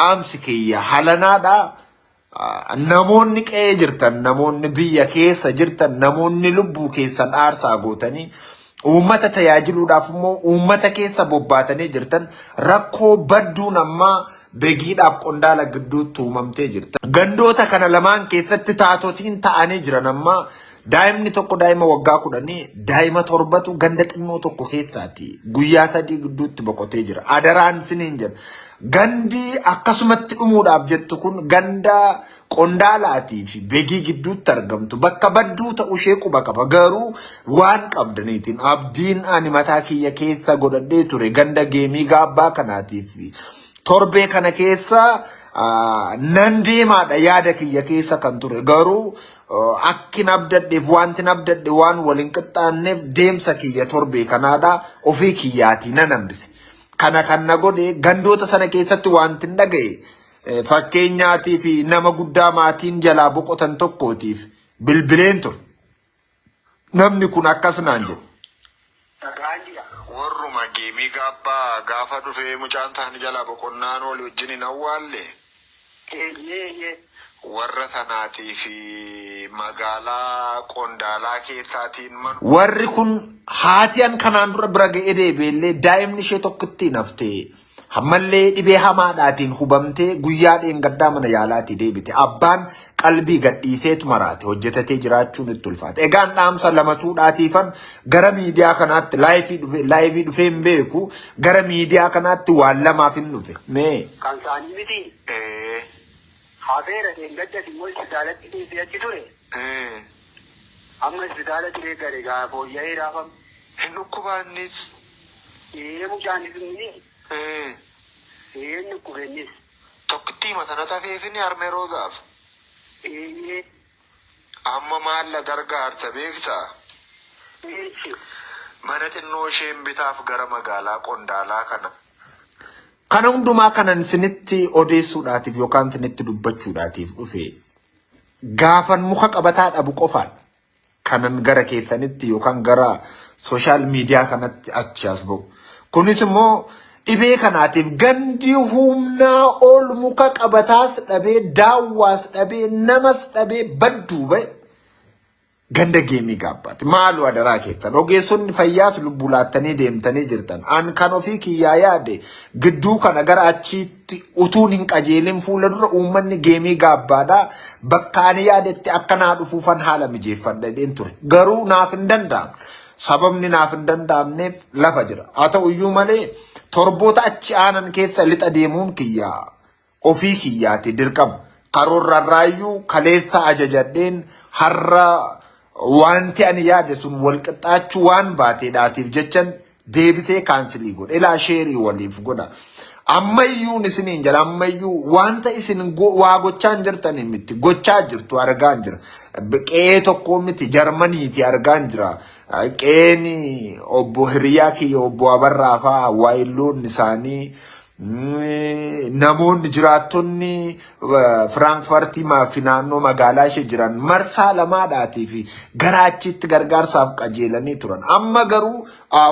Dhaamsi kiyya halanaadha. Namoonni qe'ee jirtan, namoonni biyya keessa jirtan, namoonni lubbuu keessan aarsaa gootanii uummata tajaajiluudhaaf immoo uummata keessa bobbaatanii jirtan rakkoo badduun ammaa Begiidhaaf Qondaala gidduutti uumamtee jirta. Gandoota kana lamaan keessatti taatotiin ta'anii jiran ammaa daa'imni tokko daa'ima waggaa 10, daa'ima torbatu ganda xinnoo tokko keessaati guyyaa 3 gidduutti boqotee jira. Adaraan siniin jedha. Gandi akkasumatti dhumuudhaaf jettu kun ganda Qondaalaatii fi Begii gidduutti argamtu bakka badduu ta'u ishee quba qaba. Garuu waan qabdaniitiin abdiin ani mataa kiyya keessa godhadhee ture ganda geemii gaabbaa kanaatiif torbee kana keessa nan deemaadha yaada kiyya keessa kan ture. Garuu akkin abdadheef wanti abdadhe waan wal hin qixxaanneef deemsa kiyya torbee kanaadha ofii kiyyaatii nan hambise. Kana kan na godhe gandoota sana keessatti wanti hin dhaga'e Fakkeenyaatii fi nama guddaa maatiin jalaa boqotan tokkootiif bilbileen ture. Namni kun akkas naan jedhe. Dhaga'aan jira. Warruma geemii gaabbaa gaafa dhufee mucaan isaanii jalaa boqonnaan wal wajjin hin awwaalle. Eeyyee eeyyee. Warra sanaatii fi magaalaa Qondaalaa keessaatiin manu. Warri kun haati an kanaan dura bira ga'ee deebi'ellee daa'imni ishee tokkittiin haftee Ammallee dhibee hamaadhaatiin hubamtee guyyaa dheengaddaa mana yaalaatii deebite. Abbaan qalbii gadhiiseetu maraate hojjetatee jiraachuun itti ulfaate. Egaan dhaamsa lamatuudhaatiifan gara miidiyaa kanaatti laayifii dhufe laayivii dhufee hin beeku gara miidiyaa kanaatti waan lamaaf hin dhufe. Mee. Kan isaanii mitii? Ee. Hafeera dheengaddas immoo isbitaalatti geessee achi ture. Ee. Amma isbitaala turee gale gaa fooyya'ee raafama. Hin dhukkubaa innis? Ee mucaanis inni Ee. Ee hin dhukkube innis. Tokkittiima sanatu hafeefini harmee Roozaaf? Eeyyee. Amma maal na gargaarta beektaa? Eeshi. Mana xinnoo isheen bitaaf gara magaalaa Qondaalaa kana. Kana hundumaa kanan isinitti odeessuudhaatiif yookaan isinitti dubbachuudhaatiif dhufe gaafan muka qabataa dhabu qofaadha. Kanan gara keessanitti yookaan gara sooshaal miidiyaa kanatti achi as ba'u. Kunis immoo dhibee kanaatiif gandi humnaa ol muka qabataas dhabee daawwaas dhabee namas dhabee badduu ba'e ganda geemii gaabbaati. Maaloo adaraa keessan ogeessonni fayyaas lubbuu laattanii deemtanii jirtan. An kan ofii kiyyaa yaade gidduu kana gara achiitti utuun hin qajeelin fuula dura uummanni geemii gaabbaadhaa bakka ani yaadetti akka naa dhufuufan haala mijeeffadha jedheen ture. Garuu naaf hin danda'amne. Sababni naaf hin danda'amneef lafa jira. Haa ta'u iyyuu malee torboota achi aanan keessa lixa deemuun kiyya ofii kiyyaati dirqama. Karoorrarraayyuu kaleessa ajajadheen har'a wanti ani yaade sun wal qixxaachuu waan baateedhaatiif jechan deebisee kaansilii godhe. Ilaa sheerii waliif godha. Ammayyuun isiniin jedha ammayyuu wanta isin waa gochaa hin jirtanii miti gochaa jirtu argaa hin jira. Qe'ee tokkoo miti Jarmaniiti argaa hin jira. Qe'een obbo Hiriyaa kiyya obbo Abarraa fa'aa waayilloonni isaanii Namoonni jiraattonni Firaankfartii fi naannoo magaalaa ishee jiran marsaa lamaadhaatii fi gara achiitti gargaarsaaf qajeelanii turan. Amma garuu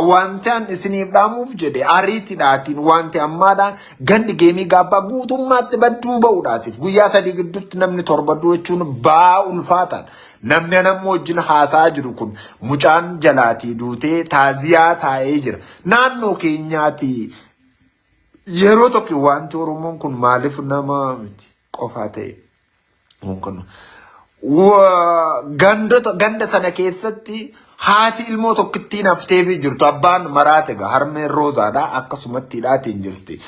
wanti an isiniif dhaamuuf jedhe ariitiidhaatiin wanti ammaadhaa gandi geemii gaabbaa guutummaatti badduu ba'uudhaatiif guyyaa 3 gidduutti namni torba du'u jechuun ba'aa ulfaataadha. Namni an amma wajjin haasa'aa jiru kun mucaan jalaatii duutee taaziyaa taa'ee jira. Naannoo keenyaatii Yeroo tokko wanti Oromoon kun maaliif nama miti qofaa ta'e kun gandota ganda sana keessatti haati ilmoo tokkittiin hafteefii jirtu abbaan maraate egaa harmeen roozaadha akkasumatti hidhaatiin jirti.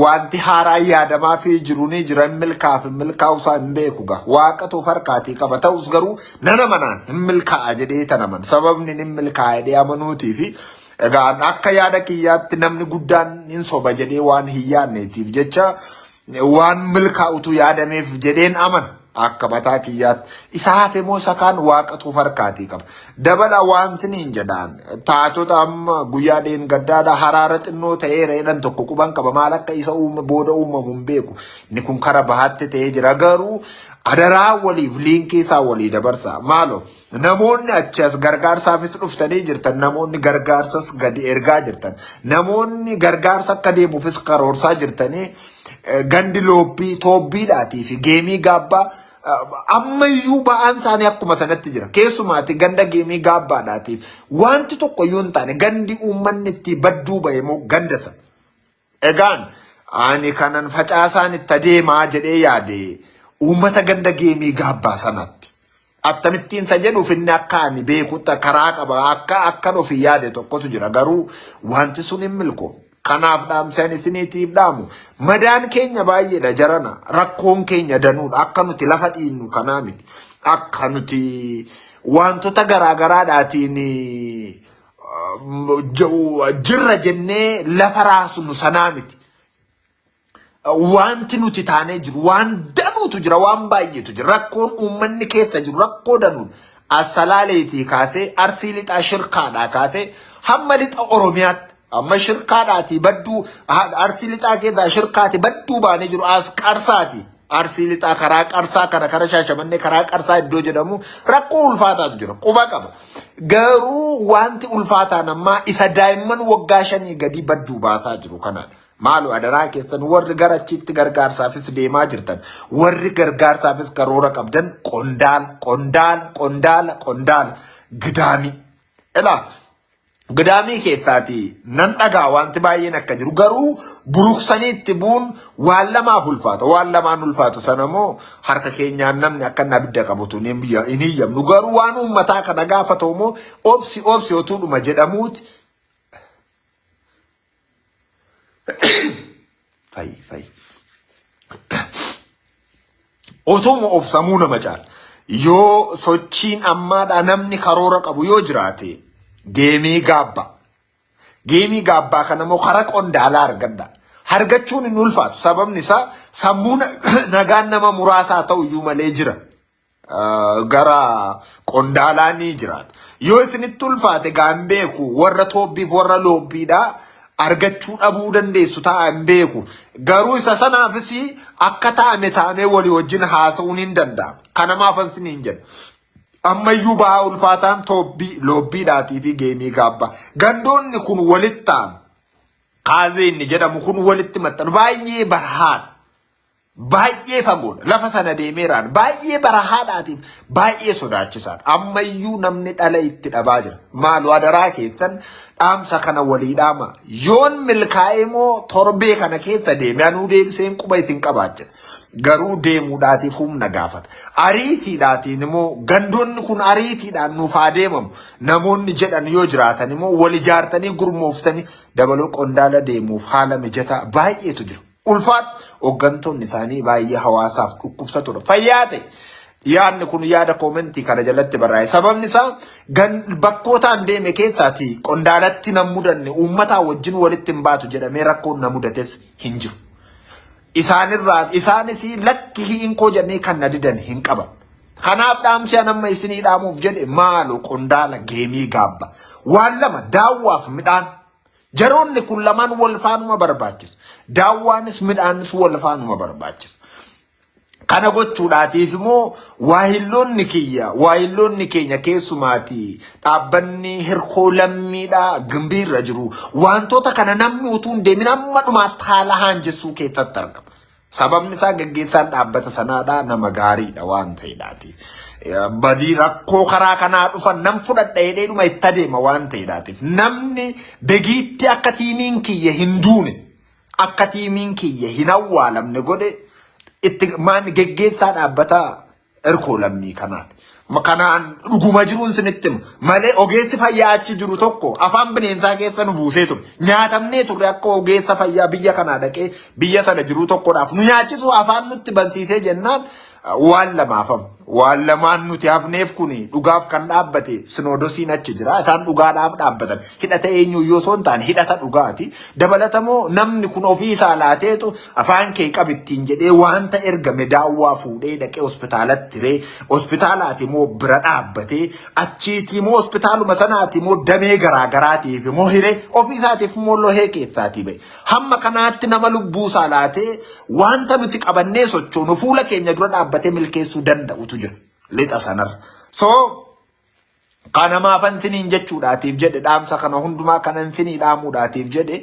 Wanti haaraan yaadamaafii jiru ni jira hin milkaa'aaf hin milkaa'u isaa hin beeku gaa waaqatu of harkaatii qaba ta'us garuu nan amanaan hin milkaa'a jedhee tan aman sababni hin milkaa'a jedhee amanuutii fi Egaa an akka yaada kiyyaatti namni guddaan hin soba jedhee waan hin yaadneetiif jecha waan milkaa'utu yaadameef jedheen amana. Akka mataa kiyyaatti. Isa hafe moo isa kaan waaqatu of harkaatii qaba. Dabala wanti niin jedhaan taatota amma guyyaa dheengaddaadha haraara xinnoo ta'eera jedhan tokko quban qaba maal akka isa uume booda uumamu hin beeku. Inni kun kara bahaatti ta'ee jira garuu adaraa waliif liinkii isaa walii dabarsa. Maaloo Namoonni achi as gargaarsaafis dhuftanii jirtan, namoonni gargaarsas gadi ergaa jirtan, namoonni gargaarsa akka deemuufis karoorsaa jirtanii Gandi loobbii toobbiidhaatii fi geemii gaabbaa ammayyuu ba'aan isaanii akkuma sanatti jira. Keessumaati ganda geemii gaabbaadhaatiif wanti tokko iyyuu hin taane gandi uummanni itti badduu ba'e immoo ganda sana. Egaan ani kanan facaasaan itti adeemaa jedhee yaade uummata ganda geemii gaabbaa sanatti. Akkamittiin isa jedhuuf inni akka ani beekutti karaa qaba akka akkan ofii yaade tokkotu jira garuu wanti sun hin milkoofne. Kanaaf dhaamsi ani isiniitiif dhaamu madaan keenya baay'eedha jarana rakkoon keenya danuudha akka nuti lafa dhiinnu kanaa miti akka nuti wantoota garaa garaadhaatiin jirra jennee lafa raasnu sanaa miti. Wanti nuti taanee jiru waan danuutu jira waan baay'eetu jira rakkoon uummanni keessa jiru rakkoo danuudha. Assalaaleetii kaasee arsii lixaa shirkaadhaa kaasee hamma lixa Oromiyaatti amma shirkaadhaatii badduu arsii lixaa keessaa shirkaati badduu baanee jiru as qarsaati. Arsii lixaa karaa qarsaa kana karaa shaashamannee karaa qarsaa iddoo jedhamu rakkoo ulfaataatu jira quba qaba. Garuu wanti ulfaataan ammaa isa daa'imman waggaa shanii gadi badduu baasaa jiru kanadha. Maaloo adaraa keessan warri gara achitti gargaarsaafis deemaa jirtan warri gargaarsaafis karoora qabdan qondaala qondaala qondaala qondaala gidaamii. Ilaa gidaamii keessaati nan dhagaa wanti baay'een akka jiru garuu buruqsanii itti bu'uun waan lamaaf ulfaata waan lamaan ulfaatu sana immoo harka keenyaan namni akka inni abidda qabutu hin hiyyamnu garuu waan uummataa kana gaafatu immoo obsi obsi otuudhuma jedhamuuti Fayyi fayyi. Otuma obsamuu nama caala. Yoo sochiin ammaadhaa namni karoora qabu yoo jiraate geemii gaabba. Geemii gaabbaa kana immoo karaa qondaalaa argadha. Argachuun hin ulfaatu. Sababni isaa sammuu nagaan nama muraasaa ta'u iyyuu malee jira. Gara qondaalaa ni jiraata. Yoo isinitti ulfaate gaa hin beeku warra toobbiif warra loobbiidhaa argachuu dhabuu dandeessu ta'a hin beeku. Garuu isa sanaafis akka taa'ame taa'amee walii wajjin haasa'uun hin danda'amu. Kana maafan isiniin jedha. Ammayyuu ba'aa ulfaataan toobbii loobbiidhaatii fi geemii gaabbaa. Gandoonni kun walitti ta'an kaazee inni jedhamu kun walitti maxxanu baay'ee barahaadha. Baay'ee fagoodha. Lafa sana deemeeraan baay'ee barahaadhaatiif baay'ee sodaachisaadha. Ammayyuu namni dhala itti dhabaa jira. Maaloo adaraa keessan dhaamsa kana walii dhaama. Yoon milkaa'ee moo torbee kana keessa deeme anuu deebiseen quba isin qabaachisa. Garuu deemuudhaatiif humna gaafata. Ariitiidhaatiin immoo gandoonni kun ariitiidhaan nuuf haa deemamu. Namoonni jedhan yoo jiraatan immoo wal ijaartanii gurmooftanii dabaloo qondaala deemuuf haala mijataa baay'eetu jira. Ulfaadhu hooggantoonni isaanii baay'ee hawaasaaf dhukkubsatudha. Fayyaa ta'e yaadni kun yaada koomentii kana jalatti barraa'e. Sababni isaa bakkootaan deeme keessaati qondaalatti nan mudanne uummataa wajjin walitti hin baatu jedhamee rakkoon na mudates hin jiru. Isaanirraa isaanis lakki hiinkoo jedhanii kan na didan hin qaban. Kanaaf dhaamsi an amma isinii dhaamuuf jedhe maalo qondaala geemii gaabba. Waan lama daawwaaf midhaan Jaroonni kun lamaan wal faanuma barbaachisu. Daawwaanis midhaanis wal faanuma barbaachisu. Kana gochuudhaatiif immoo waahilloonni kiyya, waahilloonni keenya keessumaati dhaabbanni hirkoo lammiidhaa gimbiirra jiru wantoota kana namni utuu hin deemin amma dhumaatti haala haanjessuu keessatti argama. Sababni isaa gaggeessaan dhaabbata sanaadhaa nama gaariidha waan ta'eedhaati. Badii rakkoo karaa kanaa dhufan nan fudhadha jedhee dhuma itti adeema waan ta'eedhaatiif. Namni begiitti akka tiimiin kiyya hin duune akka tiimiin kiyya hin awwaalamne godhe itti maan geggeessaa dhaabbata erkoo lammii kanaati. Kanaan dhuguma jiruun sinitti hima. Malee ogeessi fayyaa achi jiru tokko afaan bineensaa keessa nu buusee ture. Nyaatamnee turre akka ogeessa fayyaa biyya kanaa dhaqee biyya sana jiru tokkodhaaf nu nyaachisuu afaan nutti bansiisee jennaan waan lamaafam. Waan lamaan nuti hafneef kuni dhugaaf kan dhaabbate sinoodosiin achi jira. Isaan dhugaadhaaf dhaabbatan. Hidhata eenyuyyuu osoo hin taane hidhata dhugaati. Dabalatamoo namni kun ofii isaa laateetu afaan kee qabittiin jedhee wanta ergame daawwaa fuudhee dhaqee hospitaalatti ree hospitaalaati immoo bira dhaabbatee achiitii immoo hospitaaluma sanaati immoo damee garaa garaatiif immoo hiree ofii isaatiif immoo lohee keessaatii ba'e. Hamma kanaatti nama lubbuu isaa laatee wanta nuti qabannee sochoonu fuula keenya dura dhaabbatee milkeessuu danda'utu jira lixa sanarra. So Kana maafan siniin jechuudhaatiif jedhe dhaamsa kana hundumaa kanan sinii dhaamuudhaatiif jedhe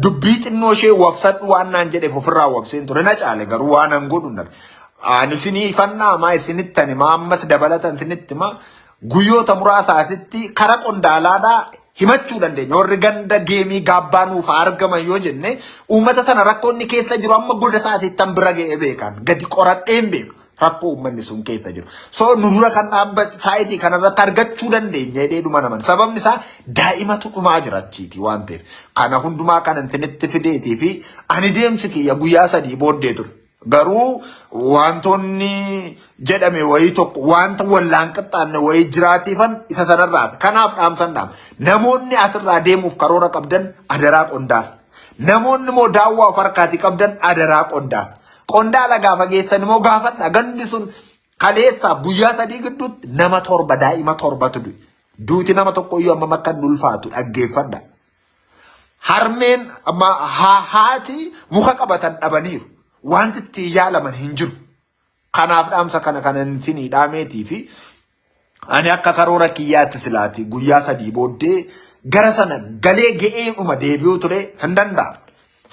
dubbii xinnoo ishee wabsadhu waan naan jedheef ofirraa wabseen ture na caale garuu waan an godhu nabe. Ani sinii fannaa isinitti ani maa ammas dabalatan sinitti maa guyyoota muraasaasitti kara qondaalaadhaa himachuu dandeenya. Warri ganda geemii gaabbaa nuuf haa argaman yoo jenne uummata sana rakkoo inni keessa jiru amma goda isaatiittan bira ga'ee beekan gadi qoradheen beeka. Rakkoo uummanni sun keessa jiru. So nu dura kan dhaabbate saayitii kanarratti argachuu dandeenya jedhee dhuma naman. Sababni isaa daa'imatu dhumaa jira achiiti waan ta'eef. Kana hundumaa kanan isinitti fideetii fi ani deemsi kiyya guyyaa 3 booddee ture. Garuu wantoonni jedhame wayii tokko wanta wallaan qixxaanne wayii jiraatiifan isa sanarraa hafe. Kanaaf dhaamsan dhaama. Namoonni asirraa deemuuf karoora qabdan adaraa qondaala. Namoonni immoo daawwaa of harkaatii qabdan adaraa qondaala. Qondaala gaafa geessan immoo gaafadha. Gandi sun kaleessaaf guyyaa 3 gidduutti nama 7 daa'ima 7tu du'e. Duuti nama tokko iyyuu hammam akka inni ulfaatu dhaggeeffadha. Harmeen amma haati muka qabatan dhabaniiru. Wanti ittiin yaalaman hin jiru. Kanaaf dhaamsa kana kanan isinii dhaameetii fi ani akka karoora kiyyaatti silaati guyyaa 3 booddee gara sana galee ga'eedhuma deebi'uu ture hin danda'amne.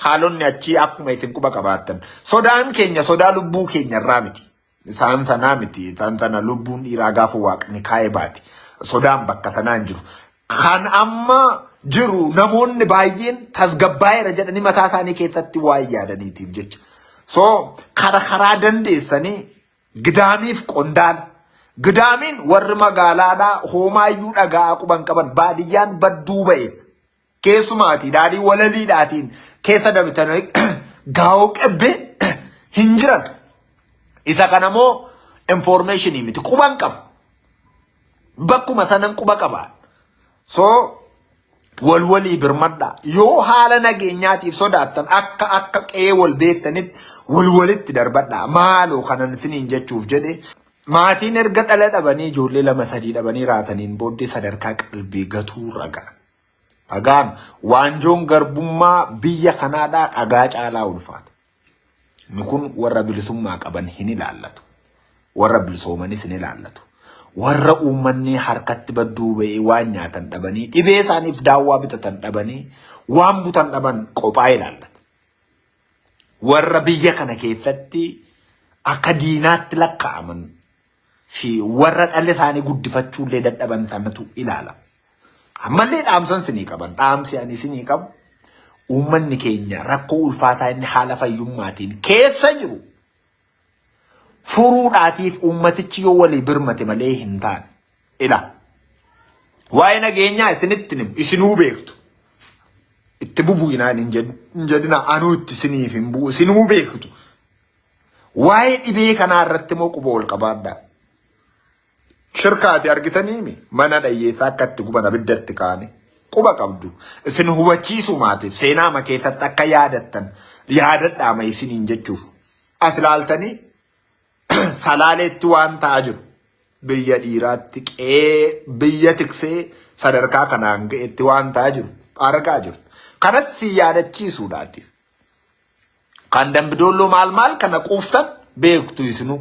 Haalonni achii akkuma isin quba qabaattan. Sodaan keenya sodaa lubbuu keenya irraa miti. Isaan sanaa miti. Isaan sana lubbuun dhiiraa gaafa waaqni kaa'ee baati. Sodaan bakka sanaa hin jiru. Kan amma jiru namoonni baay'een tasgabbaa'eera jedhanii mataa isaanii keessatti waan yaadaniitiif jecha. So kara karaa dandeessanii gidaamiif qondaala. Gidaamiin warri magaalaadhaa hoomaayyuu dhagaa quban qaban baadiyyaan badduu ba'e. Keessumaatii daadhii walaliidhaatiin keessa dabitanii gaa'oo qebbee hin jiran. Isa kana immoo information miti quban qaba. Bakkuma sanan quba qaba. So wal walii birmadhaa. Yoo haala nageenyaatiif sodaattan akka akka qe'ee wal beektanitti wal walitti darbadhaa. Maaloo kanan isiniin jechuuf jedhe maatiin erga dhala dhabanii ijoollee 2 3 dhabanii raataniin booddee sadarkaa qalbii gatuu ragaa. Dhagaan waanjoon garbummaa biyya kanaadhaa dhagaa caalaa ulfaata. Inni kun warra bilisummaa qaban hin ilaallatu. Warra bilisoomanis hin ilaallatu. Warra uummanni harkatti badduu ba'ee waan nyaatan dhabanii, dhibee isaaniif daawwaa bitatan dhabanii, waan butan dhaban qophaa ilaallata. Warra biyya kana keessatti akka diinaatti lakkaa'aman fi warra dhala isaanii guddifachuu illee dadhaban sanatu ilaala. Ammallee dhaamsan isinii qaban. Dhaamsi ani isinii qabu uummanni keenya rakkoo ulfaataa inni haala fayyummaatiin keessa jiru furuudhaatiif uummatichi yoo walii birmate malee hin taane. Ila waa'ee nageenyaa isinitti himu isinuu beektu. Itti bubu'inaan hin jedhina anuu itti isiniif hin bu'u isinuu beektu. Waa'ee dhibee kanaa irratti immoo quba ol qabaadhaa. Shirkaati argitaniimi mana dhayyeessaa akka itti guban abiddatti kaane quba qabdu. Isin hubachiisuu maatiif seenaama keessatti akka yaadattan yaadadhaama isiniin jechuuf. As ilaaltanii salaaleetti waan ta'aa jiru. Biyya dhiiraatti qe'ee biyya tiksee sadarkaa kanaan ga'etti waan ta'aa jiru argaa jirtu. Kanatti yaadachiisuudhaatiif. Kan dambidoolloo maal maal kana quuftan beektu isinuu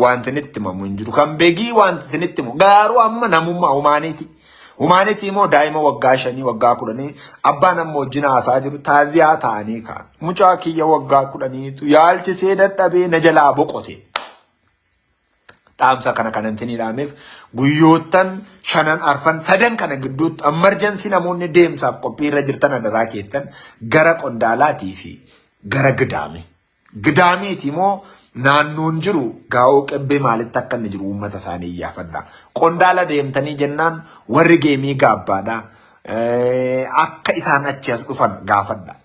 wanti isinitti himamu hin jiru. Kan begii wanti isinitti himu garuu amma namummaa humaaniiti. Humaanitii immoo daa'ima waggaa 5 waggaa 10 abbaan amma wajjin haasaa jiru taaziyaa ta'anii ka'an. Mucaa kiyya waggaa 10tu yaalchisee dadhabee na jalaa boqote. Dhaamsa kana kanan isinii dhaameef guyyoottan shanan arfan sadan kana gidduutti emergency namoonni deemsaaf qophii irra jirtan adaraa keessan gara qondaalaatii fi gara gidaamii. Gidaamiiti immoo naannoon jiru gaa'oo qebbee maalitti akka inni jiru uummata isaanii iyyaafadha. Qondaala deemtanii jennaan warri geemii gaabbaadha. Akka isaan achi as dhufan gaafadha.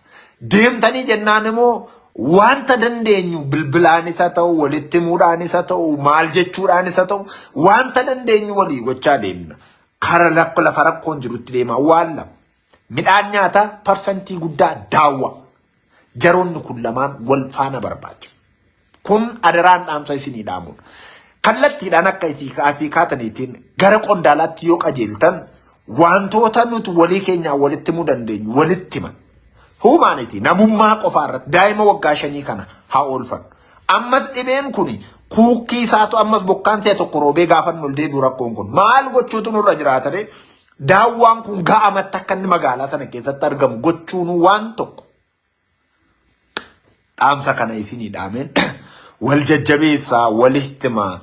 Deemtanii jennaan immoo wanta dandeenyu bilbilaanis haa ta'u, walitti himuudhaanis haa ta'u, maal jechuudhaanis haa ta'u, wanta dandeenyu walii gochaa deemna. Kara lakko lafa rakkoon jirutti deemaa waan lama. Midhaan nyaataa parsantii guddaa daawwa. Jaroonni kun lamaan wal faana barbaachisu. Kun adaraan dhaamsa isinii dhaamudha. Kallattiidhaan akka asii kaataniitiin gara qondaalaatti yoo qajeeltan wantoota nuti walii keenyaa walitti himuu dandeenyu walitti himan. Humaaniti namummaa qofaa irratti daa'ima waggaa 5 kana haa oolfannu. Ammas dhibeen kun Kuukkii isaatu ammas bokkaan si'a tokko roobee gaafa inni ol deebi'u rakkoon kun. Maal gochuutu nurra jiraatare? Daawwaan kun ga'amatti akka inni magaalaa tana keessatti argamu gochuun waan tokko. Dhaamsa kana isinii dhaameen wal jajjabeessaa, wal ihtimaa.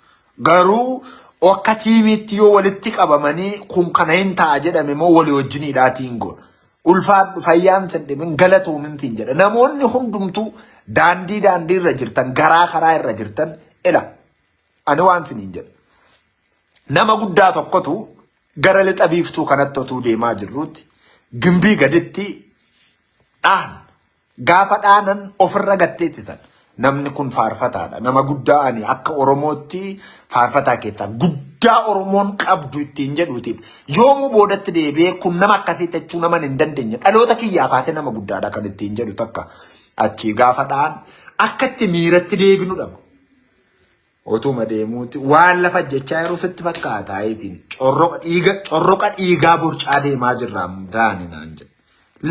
Garuu akka tiimiitti yoo walitti qabamanii kun kana hin ta'a jedhame immoo walii wajjiniidhaatiin godha. Ulfaadhu fayyaan sin dhibin galatoomin siin jedha. Namoonni hundumtuu daandii daandii irra jirtan garaa karaa irra jirtan ila ani waan siniin jedha. Nama guddaa tokkotu gara lixa biiftuu kanatti otuu deemaa jirruutti gimbii gaditti dhahan. Gaafa dhaanan ofirra gatteettisan. Namni kun faarfataadha. Nama guddaa ani akka Oromootti faarfataa keessaa guddaa Oromoon qabdu ittiin jedhuutiif yoomuu boodatti deebi'ee kun nama akkasii jechuu naman hin dandeenye. Dhaloota kiyyaa kaasee nama guddaadha kan ittiin jedhu takka achii gaafa dha'an akka itti miiratti deebinu dhaba. Otuma deemuuti waan lafa jechaa yeroo sitti fakkaata ayitiin corroqa dhiiga corroqa dhiigaa borcaa deemaa jirra daani naan jedhe.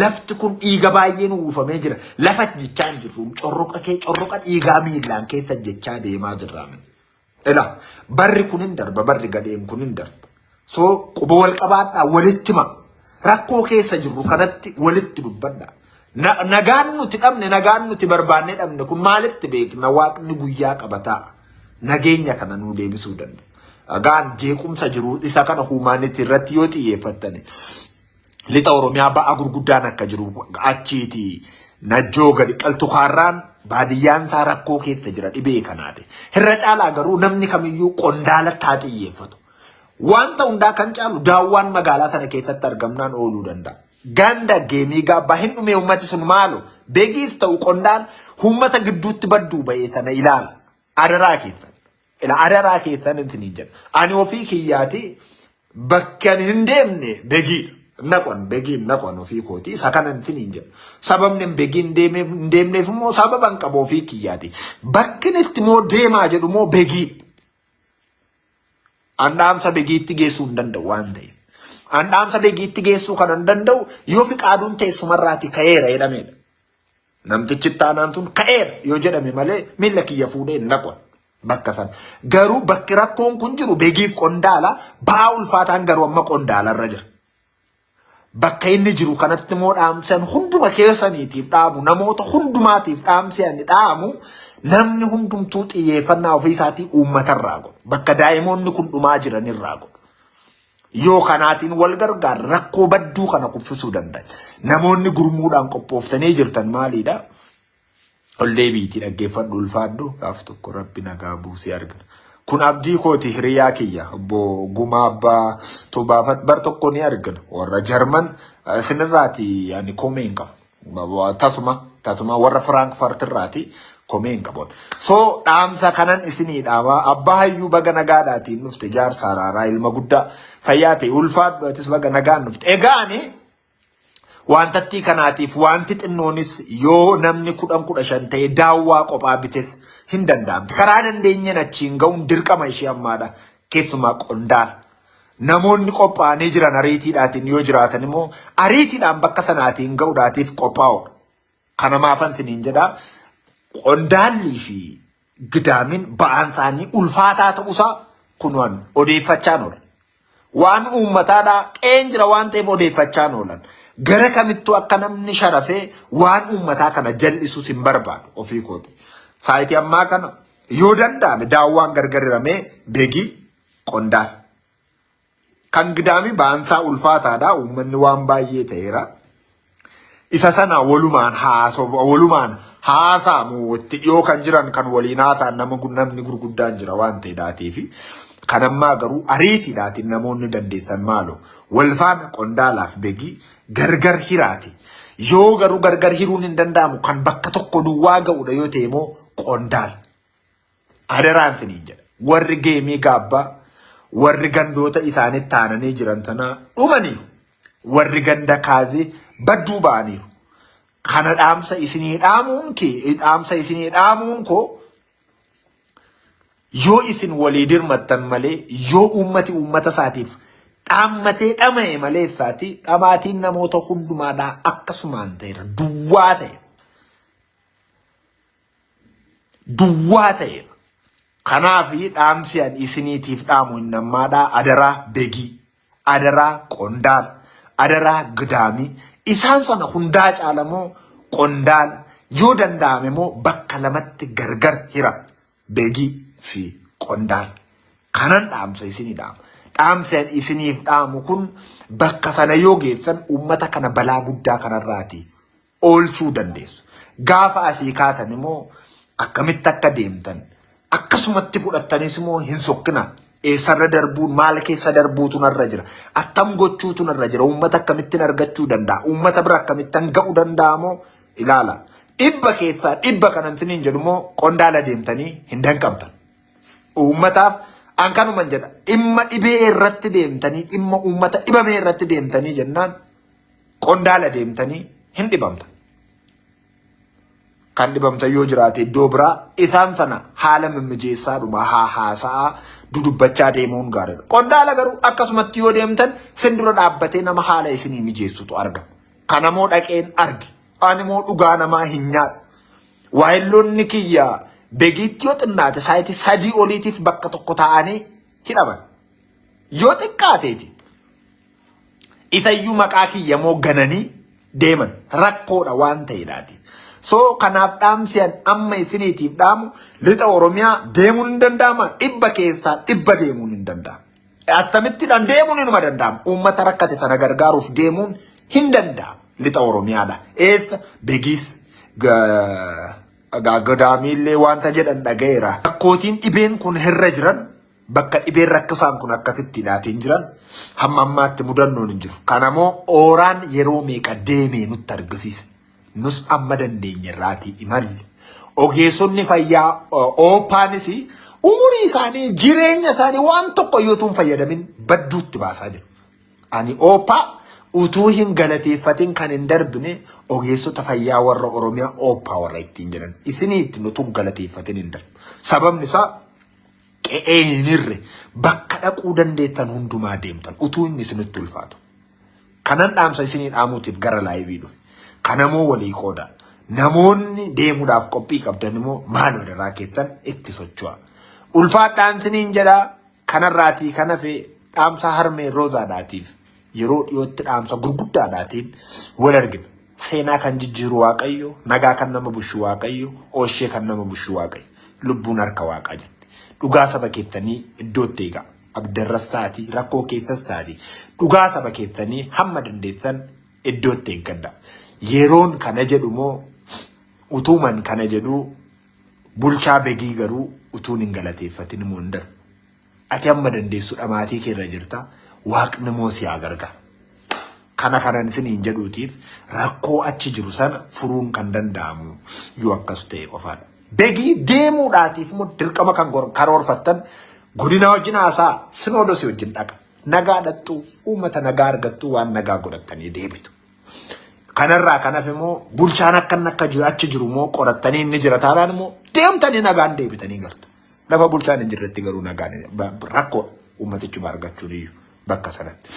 Lafti kun dhiiga baay'een uwwifamee jira. Lafa jechaa hin jirru corroqa kee corroqa dhiigaa miillaan keessa jechaa deemaa jirra. Ila barri kun hin darba barri gadheen kun hin darba. So quba wal qabaadhaa walitti hima. Rakkoo keessa jirru kanatti walitti dubbadhaa. Nagaan nuti dhabne nagaan nuti barbaannee dhabne kun maalitti beekna waaqni guyyaa qabataa nageenya kana nuu deebisuu danda'a. Nagaan jeequmsa jiru isa kana huumaanitii irratti yoo xiyyeeffattani lixa Oromiyaa ba'a gurguddaan akka jiru achiiti najjoo gadi qaltu kaarraan baadiyyaan isaa rakkoo keessa jira dhibee kanaati. Irra caalaa garuu namni kamiyyuu qondaalatti haa xiyyeeffatu. Wanta hundaa kan caalu daawwaan magaalaa sana keessatti argamnaan ooluu danda'a. Ganda geemii gaabbaa hin dhumee uummati sun maalo beegiis ta'u qondaal uummata gidduutti badduu ba'ee sana ilaala. Adaraa keessan. Ila adaraa keessan isiniin jedha. Ani ofii kiyyaati bakki ani hin deemne begiidha. Naqon begiin naqon ofii kooti isa kana isiniin jedha. Sababni hin begii hin deemeef hin deemneef immoo sababa hin qabu ofii kiyyaati. Bakki inni itti immoo deemaa jedhu immoo begiidha. An dhaamsa begiitti geessuu hin danda'u waan ta'eef. An dhaamsa begiitti geessuu kan hin danda'u yoo fiqaaduun teessumarraati ka'eera jedhamedha. Namtichi itti aanaan tun ka'eera yoo jedhame malee miilla kiyya fuudhee hin naqu bakka sana. Garuu bakki rakkoon kun jiru begiif qondaala ba'aa ulfaataan garuu amma qondaalarra jira. Bakka inni jiru kanatti immoo dhaamsi ani hunduma keessaniitiif dhaamu namoota hundumaatiif dhaamsi ani dhaamu namni hundumtuu xiyyeeffannaa ofii isaatii uummatarraa godhu. Bakka daa'imoonni kun dhumaa jiranirraa godhu. Yoo kanaatiin wal gargaar rakkoo badduu kana kuffisuu danda'a. Namoonni gurmuudhaan qophooftanii jirtan maaliidha? Ol deebiitii dhaggeeffadhu ulfaadhu gaaf tokko rabbi nagaa buusee argina. Kun abdii kooti hiriyaa kiyya obbo Gumaa Abbaa Tubaafat bar tokko ni argina. Warra Jarman isinirraati ani komee hin qabu. Tasuma tasuma warra Firaankifaart irraati komee hin qabu. So dhaamsa kanan isinii dhaama abbaa hayyuu baga nagaadhaatiin dhufte jaarsa araaraa ilma guddaa fayyaa ta'e ulfaadhu atis baga nagaan dhufte. Egaa ani Wantattii kanaatiif wanti xinnoonis yoo namni 10 15 ta'e daawwaa qophaa bites hin danda'amti. Karaa dandeenyeen achiin ga'uun dirqama ishee ammaadha. Keessumaa qondaala. Namoonni qophaa'anii jiran ariitiidhaatiin yoo jiraatan immoo ariitiidhaan bakka sanaatiin ga'uudhaatiif qophaa'uudha. Kana maafan siniin jedha qondaallii fi gidaamin ba'aan isaanii ulfaataa ta'uusaa kunuun odeeffachaan oola. Waan uummataadhaa qe'een jira waan ta'eef odeeffachaan oolan. Gara kamittuu akka namni sharafee waan uummataa kana jal'isus hin barbaadu ofii kooti. Saayitii ammaa kana yoo danda'ame daawwaan gargar hiramee beegii qondaal. Kan gidaamii ba'aansaa ulfaataadha. Uummanni waan baay'ee ta'eera. Isa sana walumaan haasoo walumaan haasa'amu itti dhiyoo kan jiran kan waliin haasa'an nama namni gurguddaan jira waan ta'eedhaatii fi kan ammaa garuu ariitiidhaatiin namoonni dandeessan maalo wal faana qondaalaaf begii gargar hiraati. Yoo garuu gargar hiruun hin danda'amu kan bakka tokko duwwaa ga'udha yoo ta'e immoo qondaala. Adaraan isiniin jedha. Warri geemii gaabbaa, warri gandoota isaanitti aananii jiran tanaa dhumaniiru. Warri ganda kaazee badduu ba'aniiru. Kana dhaamsa isinii dhaamuun kee dhaamsa isinii dhaamuun koo yoo isin walii dirmattan malee yoo uummati uummata isaatiif dhaammatee dhama'e malee isaati dhamaatiin namoota hundumaadhaa akkasumaan ta'eera duwwaa ta'e. Duwwaa ta'eera. Kanaaf dhaamsi ani isiniitiif dhaamu hin ammaadhaa adaraa Begii, adaraa Qondaala, adaraa Gidaamii isaan sana hundaa caalamoo Qondaala yoo danda'ame immoo bakka lamatti gargar hira Begii fi Qondaala. Kanan dhaamsa isinii dhaama. Dhaamsi ani isiniif dhaamu kun bakka sana yoo geessan uummata kana balaa guddaa kanarraati oolchuu dandeessu. Gaafa asii kaatan immoo akkamitti akka deemtan akkasumatti fudhattanis immoo hin sokkina. Eessarra darbuun maal keessa darbuutu narra jira. Attam gochuutu narra jira. Uummata akkamittiin argachuu danda'a. Uummata bira akkamittan ga'uu danda'a moo ilaala. Dhibba keessaa dhibba kanan isiniin jedhu immoo Qondaala deemtanii hin danqamtan. Uummataaf an kanuman jedha. Dhimma dhibee irratti deemtanii dhimma uummata dhibamee irratti deemtanii jennaan Qondaala deemtanii hin dhibamtan. Kan dhibamtan yoo jiraate iddoo biraa isaan sana haala mimmijeessaadhuma haa haasa'aa dudubbachaa deemuun gaariidha. Qondaala garuu akkasumatti yoo deemtan sin dura dhaabbatee nama haala isinii mijeessutu argama. Kanamoo dhaqeen arge. Animoo dhugaa namaa hin nyaadhu. Waayilloonni kiyya Begiitti yoo xinnaate saayitii 3 oliitiif bakka tokko taa'anii hidhaman. Yoo xiqqaateeti. Isayyuu maqaa kiyya moo gananii deeman rakkoodha waan ta'eedhaati. So kanaaf dhaamsi an amma isiniitiif dhaamu lixa Oromiyaa deemuun hin danda'ama dhibba keessaa dhibba deemuun hin danda'ama. Attamittidhaan deemuun inuma danda'ama. Uummata rakkate sana gargaaruuf deemuun hin danda'amu lixa Oromiyaadha. Eessa Begiis Godaamiillee wanta jedhan dhaga'eera. Rakkootiin dhibeen kun irra jiran Bakka dhibeen rakkisaan kun akkasitti hidhaatiin jiran hamma ammaatti mudannoon hin jiru. Kanamoo ooraan yeroo meeqa deemee nutti argisiisa. Nus amma dandeenye irraatii imalle. Ogeessonni fayyaa oopaanis umurii isaanii jireenya isaanii waan tokko iyyuu utuu hin fayyadamin badduutti baasaa jiru. Ani oopaa utuu hin galateeffatin kan hin darbine ogeessota fayyaa warra Oromiyaa oopaa warra ittiin jedhan. Isinii ittiin utuu hin galateeffatin hin darbu. Sababni isaa qe'ee hin hirre bakka dhaquu dandeettan hundumaa deemtan utuu inni isinitti ulfaatu. Kanan dhaamsa isinii dhaamuutiif gara laayivii dhufe. Kanamoo walii qooda. Namoonni deemuudhaaf qophii qabdan immoo maaloo daraa keessan itti socho'a. Ulfaadhaan isiniin jedha kanarraatii kan hafe dhaamsa harmee roozaadhaatiif yeroo dhiyootti dhaamsa gurguddaadhaatiin wal argina. Seenaa kan jijjiiru Waaqayyo, nagaa kan nama bushu Waaqayyo, ooshee kan nama bushu Waaqayyo. Lubbuun harka Waaqaa jirti. Dhugaa saba keessanii iddootti eegaa. Abdarras taati, rakkoo keessas taati. Dhugaa saba keessanii hamma dandeessan iddootti eeggadha. Yeroon kana jedhu moo utuuman kana jedhuu bulchaa Begii garuu utuun hin galateeffatin immoo hin darbu. Ati hamma dandeessu dhamaatii kee irra jirta. Waaqni immoo si haa gargaaru. Kana kanan isiniin jedhuutiif rakkoo achi jiru sana furuun kan danda'amu yoo akkas ta'e qofaadha. Begii deemuudhaatiif immoo dirqama kan karoorfattan godinaa wajjin haasaa sinoodosii wajjin dhaqa. Nagaa dhaqxu uummata nagaa argattu waan nagaa godhattanii deebitu. Kanarraa kan hafe immoo bulchaan akka inni akka achi jiru immoo qorattanii inni jira taanaan immoo deemtanii nagaan deebitanii galtu. Lafa bulchaan hin jirretti garuu nagaan rakkoo uummatichuma argachuun iyyuu bakka sanatti.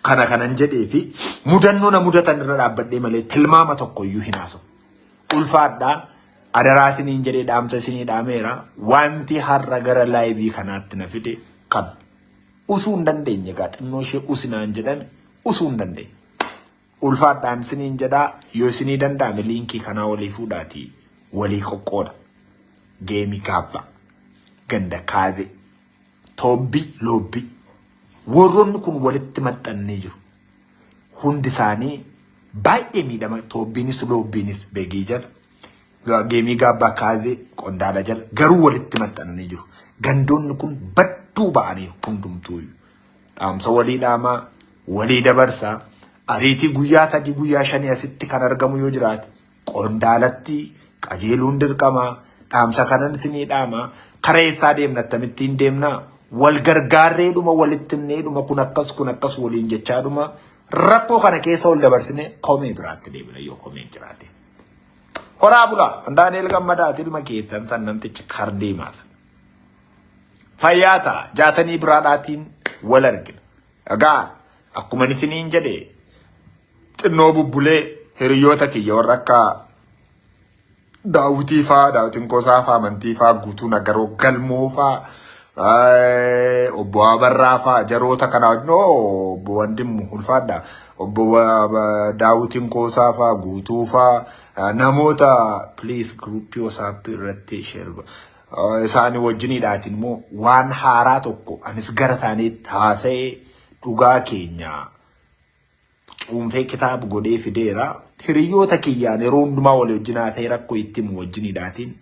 Kana kanan jedhee fi mudannoo na mudatan irra dhaabbadhee malee tilmaama tokko iyyuu hin haasa'u. Ulfaadhaa adaraatiniin jedhee dhaamsa isinii dhaameera wanti har'a gara laayivii kanaatti na fide kan usuu hin dandeenye egaa xinnoo ishee usinaan jedhame usuu hin dandeenye. Ulfaadhaan isiniin jedhaa yoo isinii danda'ame liinkii kanaa walii fuudhaatii walii qoqqooda. Geemi gaabba. Ganda kaazee. Toobbii loobbii. Warroonni kun walitti maxxannee jiru. Hundi isaanii baay'ee miidhama toobbiinis loobbiinis begii jala. Geemii gaabbaa kaazee qondaala jala garuu walitti maxxananii jiru. Gandoonni kun badduu ba'anii hundumtuuyyuu. Dhaamsa walii dhaamaa, walii dabarsaa, ariitii guyyaa sadii guyyaa shanii asitti kan argamu yoo jiraate qondaalatti qajeeluun dirqama. Dhaamsa kanan isinii dhaama. Kara eessaa deemna akkamittiin deemna? Wal gargaarreedhuma walitti himneedhuma kun akkas kun akkas waliin jechaadhuma rakkoo kana keessa wal dabarsine komee biraatti deebina yoo komeen jiraate. Horaa bulaa Daani'el Gammadaati ilma keessan san namticha kardeemaa sana. Fayyaa ta'a. Jaatanii biraadhaatiin wal argina. Egaa akkuma isiniin jedhe xinnoo bubbulee hiriyoota kiyya warra akka Daawwitii faa, Daawwitiin Kosaa faa, Amantii faa, Guutuu Nagaroo, Galmoo faa, obbo Abarraa faa, jaroota kana wajjin, oo obbo Wandimmu ulfaadha. Obbo Daawwitiin Kosaa faa, Guutuu faa, namoota please groupii WhatsApp irratti share isaanii wajjiniidhaatiin immoo waan haaraa tokko anis gara isaaniitti haasa'ee dhugaa keenya cuunfee kitaaba godhee fideera. Hiriyoota kiyyaan yeroo hundumaa walii wajjin haasa'ee rakkoo itti himu wajjiniidhaatiin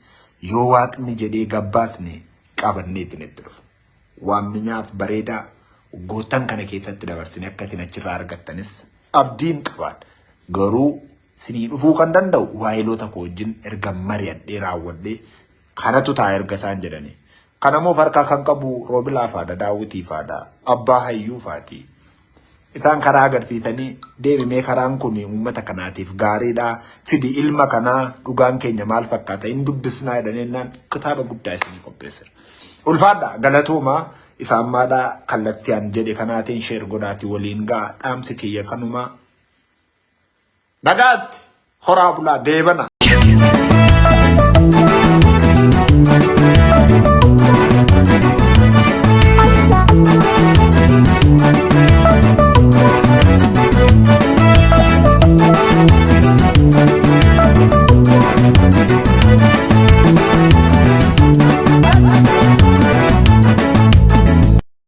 yoo waaqni jedhee gabbaasne qabanneetiin itti dhufa. Waan minyaaf bareedaa waggoottan kana keessatti dabarsine akka isin achirraa argattanis abdiin qabaan. Garuu sinii dhufuu kan danda'u waayiloota koo wajjin erga mari'adhee raawwadhee kanatu ta'a erga isaan jedhanii. Kanammoo harkaa kan qabu Roobilaa faadha, Daawwitii faadha, Abbaa Hayyuu faati. Isaan karaa agarsiisanii deemimee karaan kun uummata kanaatiif gaariidha. Fidi ilma kanaa dhugaan keenya maal fakkaata hin dubbisnaa jedhanii jennaan kitaaba guddaa isinii qopheessera. Ulfaadha galatooma isa ammaadhaa kallattii an jedhe kanaatiin share godhaati waliin ga'a dhaamsi kiyya kanumaa. Nagaatti horaa bulaa deebana.